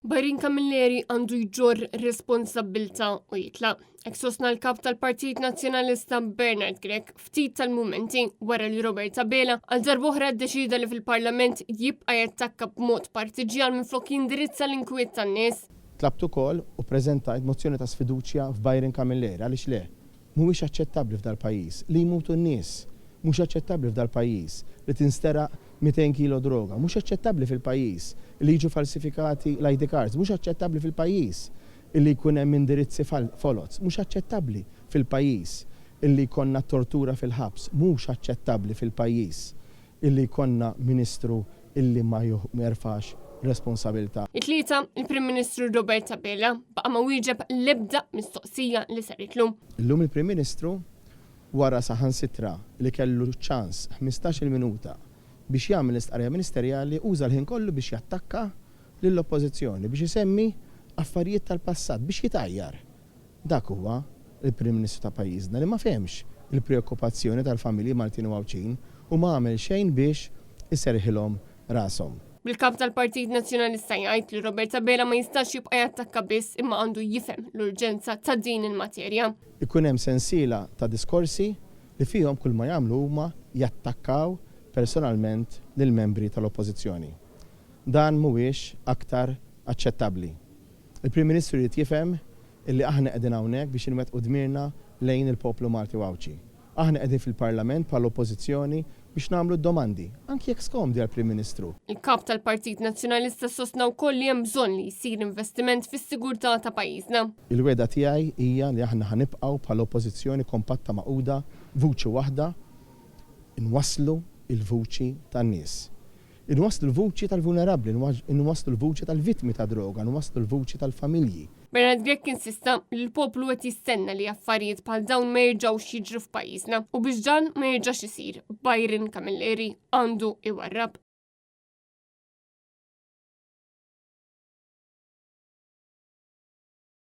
Byron Camilleri għandu jġorr responsabbiltà u jitlaq. Hekk sostna l-kap tal-Partit Nazzjonalista Bernard Grech ftit tal-mumenti wara li Robert Abela għal darb'oħra ddeċida li fil-Parlament jibqa' jattakka b'mod partiġjan minflok jindirizza l-inkwiet tan-nies. Tlabt ukoll u ppreżentajt mozzjoni ta' sfiduċja f'Byron Camilleri għaliex le, mhuwiex aċċettabbli f'dal-pajjiż li jmutu n-nies, mhux aċċettabbli f'dal-pajjiż li tinsteraq 200 kilo droga, mhux aċċettabbli fil-pajjiż li jiġu falsifikati l-ID cards, mhux aċċettabbli fil-pajjiż li jkun hemm indirizzi foloz, mhux aċċettabbli fil-pajjiż li jkollna tortura fil-ħabs, mhux aċċettabbli fil-pajjiż illi jkollna Ministru illi ma jerfax responsabilità. It-Tlieta, il-Prim Ministru Robert Abela baqa' ma wieġeb l-ebda mistoqsija li saritlu. Illum il-Prim Ministru, wara saħansitra li kellu ċ-ċans ħmistax-il minuta biex jagħmel l-istqarrija ministerjali, uża l-ħin kollu biex jattakka lill-Oppożizzjoni, biex isemmi affarijiet tal-passat, biex jitgħajjar. Dak huwa l-Prim Ministru ta' pajjiżna li ma fehemx il-preokkupazzjoni tal-familji Maltin u Għawdxin u ma għamel xejn biex iserrħilhom rashom. Bil-Kap tal-Partit Nazzjonalista jgħid li Robert Abela ma jistax jibqa' jattakka biss imma għandu jifhem l-urġenza ta' din il-materja. Ikun hemm sensiela ta' diskorsi li fihom kull ma jagħmlu huma jattakkaw personalment lill-membri tal-Oppożizzjoni. Dan mhuwiex aktar aċċettabbli. Il-Prim Ministru jrid jifhem illi aħna qegħdin hawnhekk biex inwettqu dmirna lejn il-poplu Malti u Għawdxi. Aħna qegħdin fil-Parlament bħala Oppożizzjoni biex nagħmlu d-domandi, anki jekk skomdi għall-Prim Ministru. Il-Kap tal-Partit Nazzjonalista sostna wkoll li hemm bżonn li jsir investiment fis-sigurtà ta' pajjiżna. Il-wegħda tiegħi hija li aħna ħa nibqgħu bħala Oppożizzjoni kompatta magħquda, vuċi waħda, inwasslu l-vuċi tan-nies. Inwasslu l-vuċi tal-vulnerabbli, inwasslu l-vuċi tal-vittmi tad-droga, inwasslu l-vuċi tal-familji. Bernard Grech insista li l-poplu qed jistenna li affarijiet bħal dawn ma jerġgħux jiġru f'pajjiżna u biex dan ma jerġax isir, Byron Camilleri għandu iwarrab.